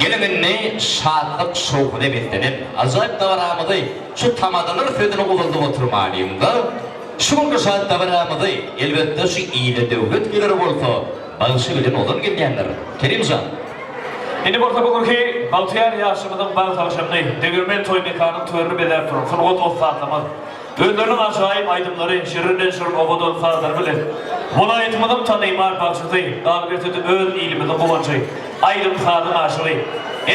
Geliň indi şatlyk şowhuna beslenen ajaýyp dabaramyzy şu tamadalar sözüni uzaldyp oturmalyň-da, şu günki şat dabaramyzy, elbetde şu ile döwlet geler bolsa, bagşy bilen ozan gelýändir. Kerim jan! Indi bolsa bu günki bagtyýar ýaşymyzyň bagt agşamyny Degirmen toý mekanyň törüni bezäp duran sungat ussatlarymyz, Özleriniň ajaýyp aýdymlary, şirinden-şirin owadan sazlary bilen welaýatymyzyň tanymal bagşysy, galyberse-de öz ilimiziň guwanjy, aýdym-sazyň aşygy,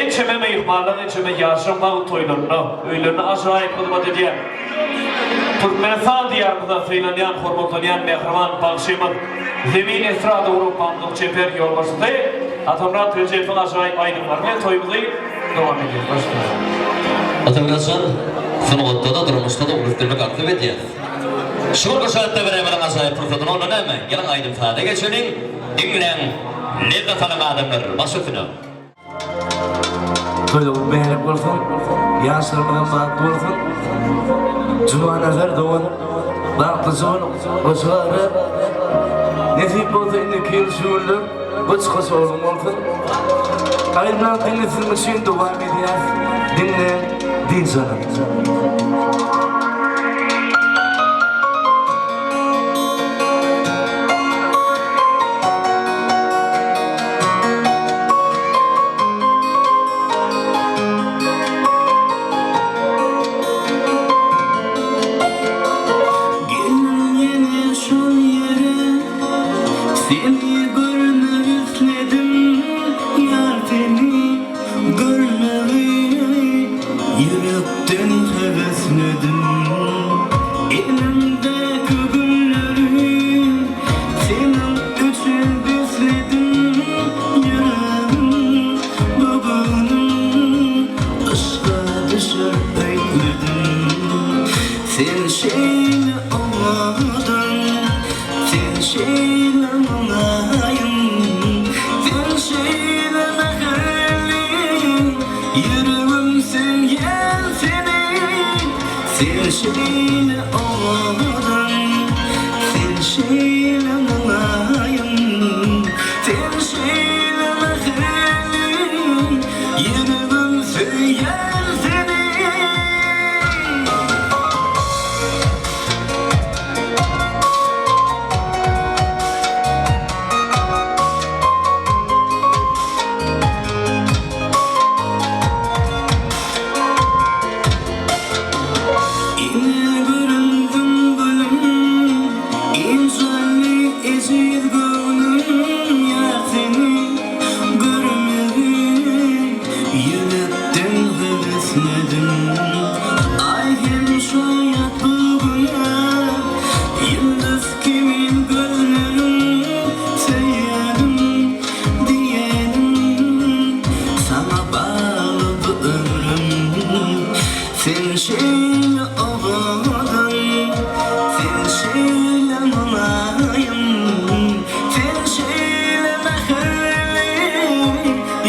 ençeme myhmanlaryň, ençeme ýaşlaryň bagt toýlarynda, öýlerinde ajaýyp hyzmat edýän, Türkmenistan Diýarymyzda sylanýan, hormatlanýan mähriban bagşymyz, Zemin estrada gruppamyzyň çeper ýolbaşçysy Atamyrat Rejepowyň ajaýyp aýdymlary bilen toýumyzy Dowam edýär başda. Atamyrat jan, sungatda-da, durmuşda-da uly üstünlik arzuw edýäs. Şu günki şatda biremiriň ajaýyp pursadyny onda näme, geliň aýdym-saza geçeliň, diňläň, lezzet alyň adamlar, baş üstüne. Toýuňyz mübärek bolsun, ýaşlarymyzam bagtly bolsun. Jumanazar dogan, bagtlyja boluň, goşa gara. Nesip bolsa indiki ýyl şu günler Goç-goç ogluň bolsun. Aýdymlaryň diňe siziň üçin dowam edýäs. Diňläň, dynç alyň. Geldim ýene şol ýere. Seni görmek isledim ýar seni görmegi ýürekden höwesledim Elimdäki gülleri seniň üçin besledim Ýüregim bu göwnüm yşka düşer öýtmedim Sen şeýle owadan Sen şeýle mylaýym, sen şeýle mähirli, Ýüregim söýýär seni. Sen şeýle owadan, sen şeýle mylaýym, Sen şeýle mähirli, Ýüregim söýýär seni. Ine göründiň gülüm, Ynjaly ejiz göwnüm, Ýar seni görmegi Ýürekden höwesledim. Aý hem şaýat bu güne, Ýyldyz kimin gözleriň Söýýänim diýenim, Saňa bagly bu ömrüm. Sen şeýle owadan, Sen şeýle mylaýym, Sen şeýle mähirli,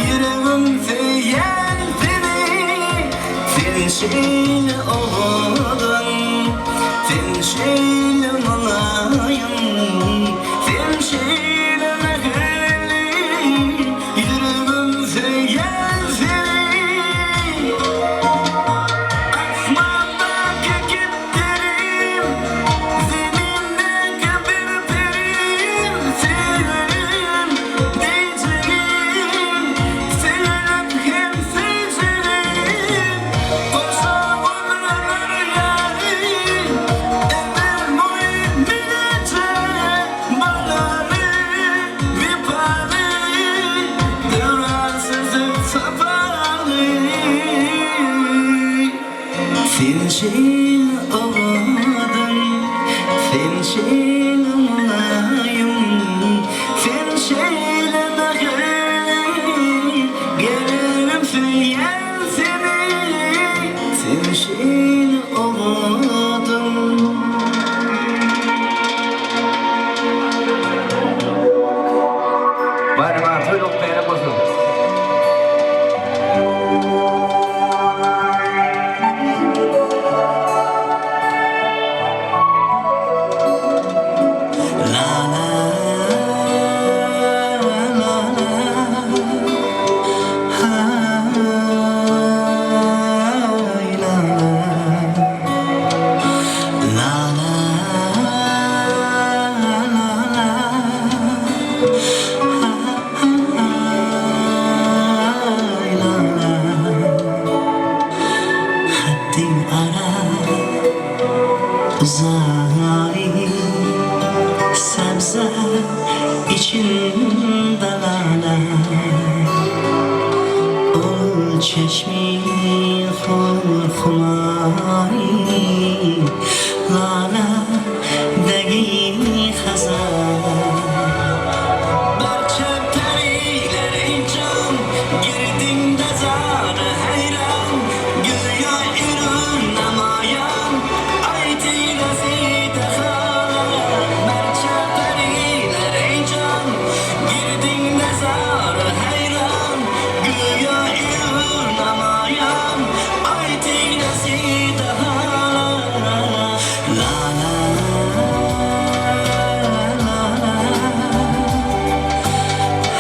Ýüregim söýýär seni. Sen şeýle owadan, Sen şeýle mylaýym, Sen şeýle mähirli, Ýüregim söýýär seni. Asmandaky kepderim, Zemindäki bir perim, Söýerin diýjegim, Söýenip hem söýjegim, Goşa gönüler ýaly, Ömür boýy bileje bolaly, Wepaly, döwran süzüp sapaly. Sen şeýle owadan, sen şeýle mylaýym, Sen şeýle mähirli, gelinim söýýän seni, Sen şeýle owadan. Baýram aga toý dokma gerek bolsun. Çeşmi hor humary Lala degi hazan Barça periler ey jan Girdiňde zary haýran Göýä ürün namaýan Aýt eýlesi dahala Barça periler ey jan Girdiňde zary haýran Göýä ürün namaýan Aýt eýlesi dahala La la la la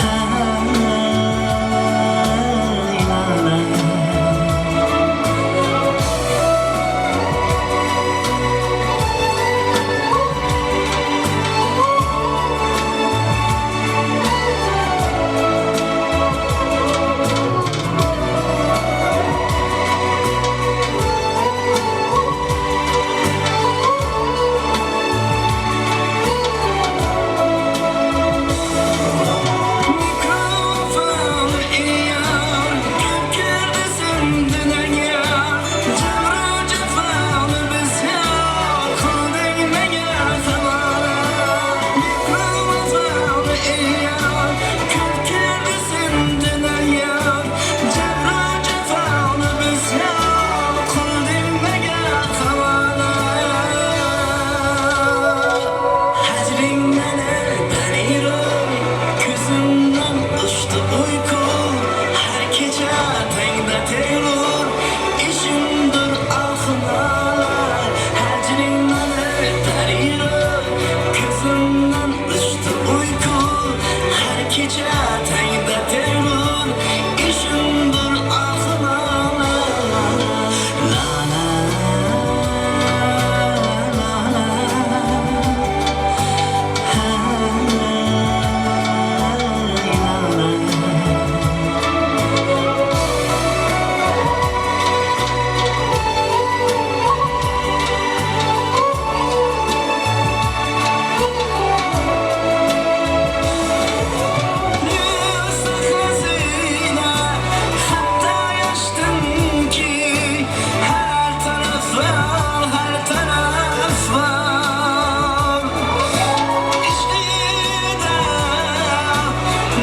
Hay la la. Mikrofon ýar, Köp girdi ýar, Jebru jefany bisýar, Kyldyň meňe hamala. Mikrofon ýar, Köp girdi ýar, Jebru jefany bisýar, Kyldyň meňe hamala. Hajriňden öperin, Közümden uçdy uýku, Her gije teňde terur, Işimdir ahy-nala. Hajriňden öperin, Közümden uçdy uýku, Her gije teňde terur, Işimdir ahy-nala. La la la la Hay la la. Yusuf hatta yaştım ki Her taraf var, her taraf var İşte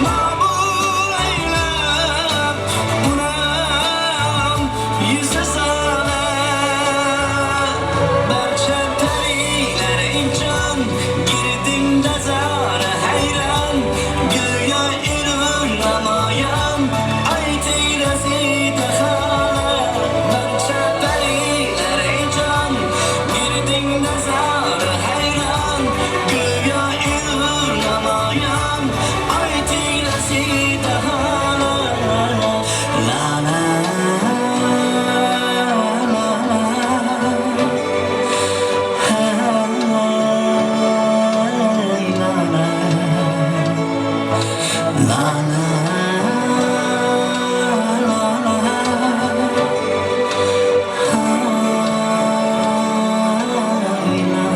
mabur eylep Bunam yüze sale Barça periler ey can Girdim de zara hayran Göya ürün namayan Ayt eylesi dehala Barça periler ey can Girdim de zara hayran Göya ürün namayan Ayt eylesi dehala La la la la Hay la la La la la la Hay la la.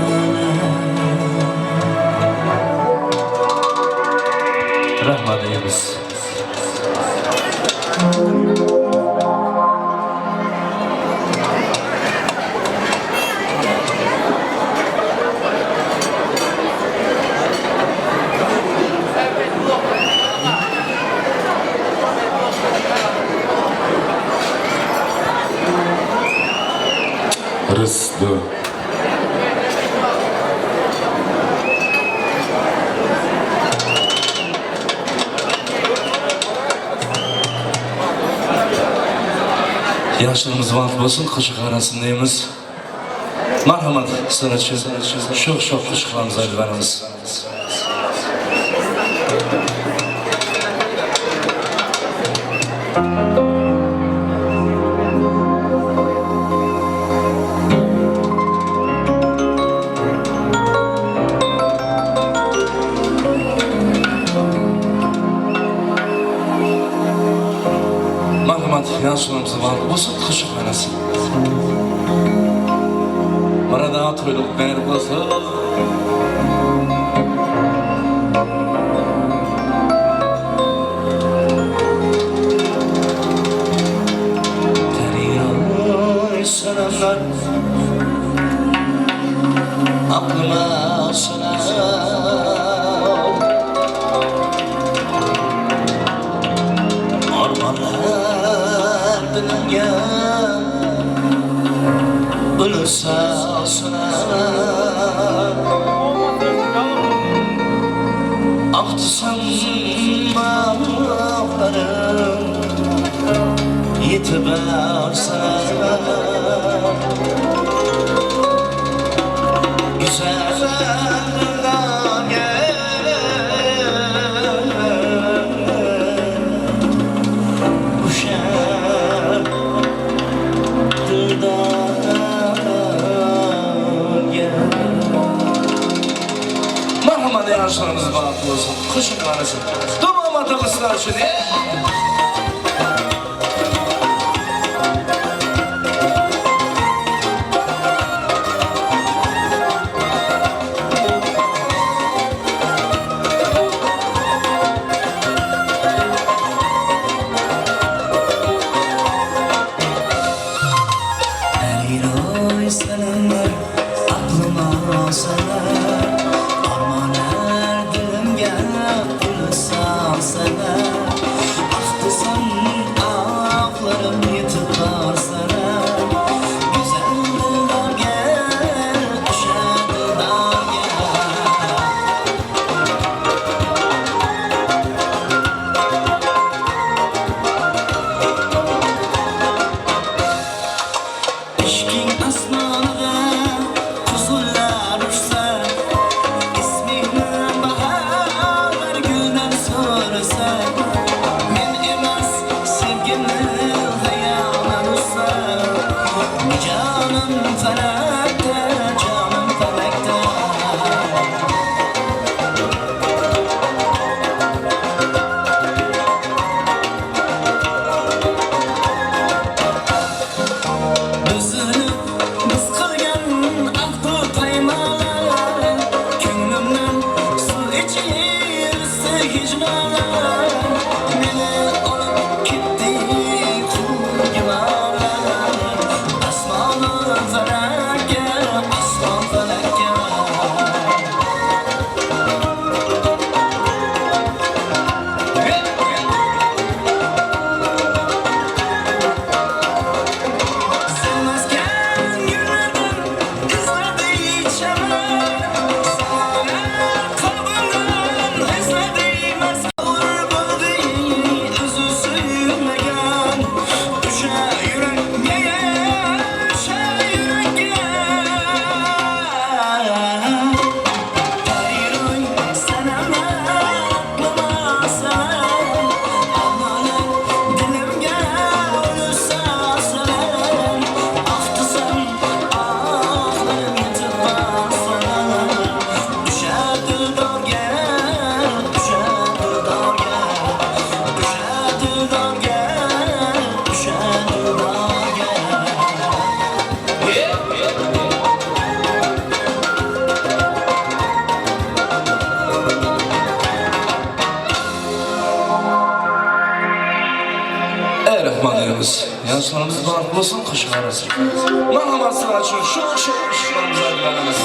Rahmat edýäris. Raz, dwa. Ýaşlarymyz bagtly bolsun, gyşyk arasyndaýmyz. Marhamat, sanatçy, şoh-şoh gyşyklarymyzy aýdyp beremiz. Marhamat, ýaşlarymyz bagtly bolsun, gyşyk arasy. Myrada toýluk bäri bolsa. Armanar dilimge Ulusa Akdysam ahlarym Ýetip barsa Güzel Merhamet ýaşlarymyz bagtly bolsun, gyşyň arasy. Dowamata gysga üçin. Her salimlar aklıma salar Arman er dilimge ulusal Ahtısam ahlarım yetip barsana Güzel dildar gel, düşer dildar gel. Ishking osmonida quzular uchsa, Ismingni bahor guldan so'rasa, Men emas sevgimni xayolan ursa, Jonim falakda, jonim falakda. Bizini biz qilgan ahdu paymonlar, Ko'nglimdan suv ichir hijronlar. Meni olib ketdi quvgilar, Osmon falakka, osmon falakka. Sevmezken günlerden izledi çemen. Zamanlar kalbimden izledi Ağır buldu özü söymegen. Düşe yürek neye, düşe yürek Payroy sanama aklıma salam. Amanın dilimge ulusa salam. Ahtısam ahlarım yetip barsana. Düşer dildar gel, düşer dildar gel. Düşer dildar gel, düşer dildar gel. Ey Rahmaniyemiz, ýaşlarymyz bagtly bolsun, gyşyň arasy. Merhamet sıra üçin şu şu gyşlarymyza aýdýanymyz.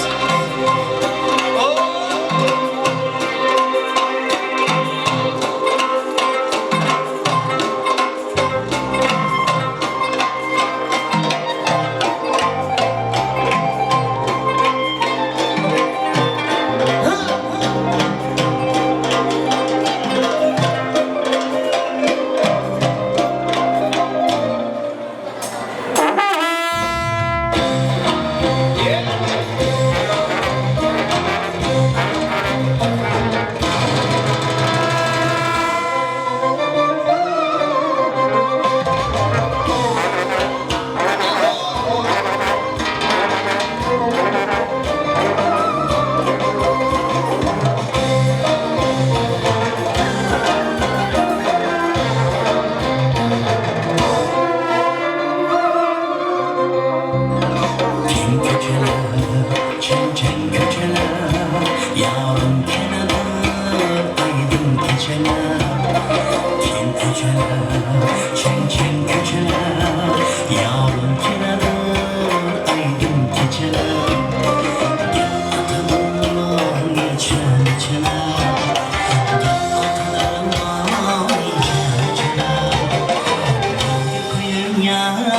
ýar.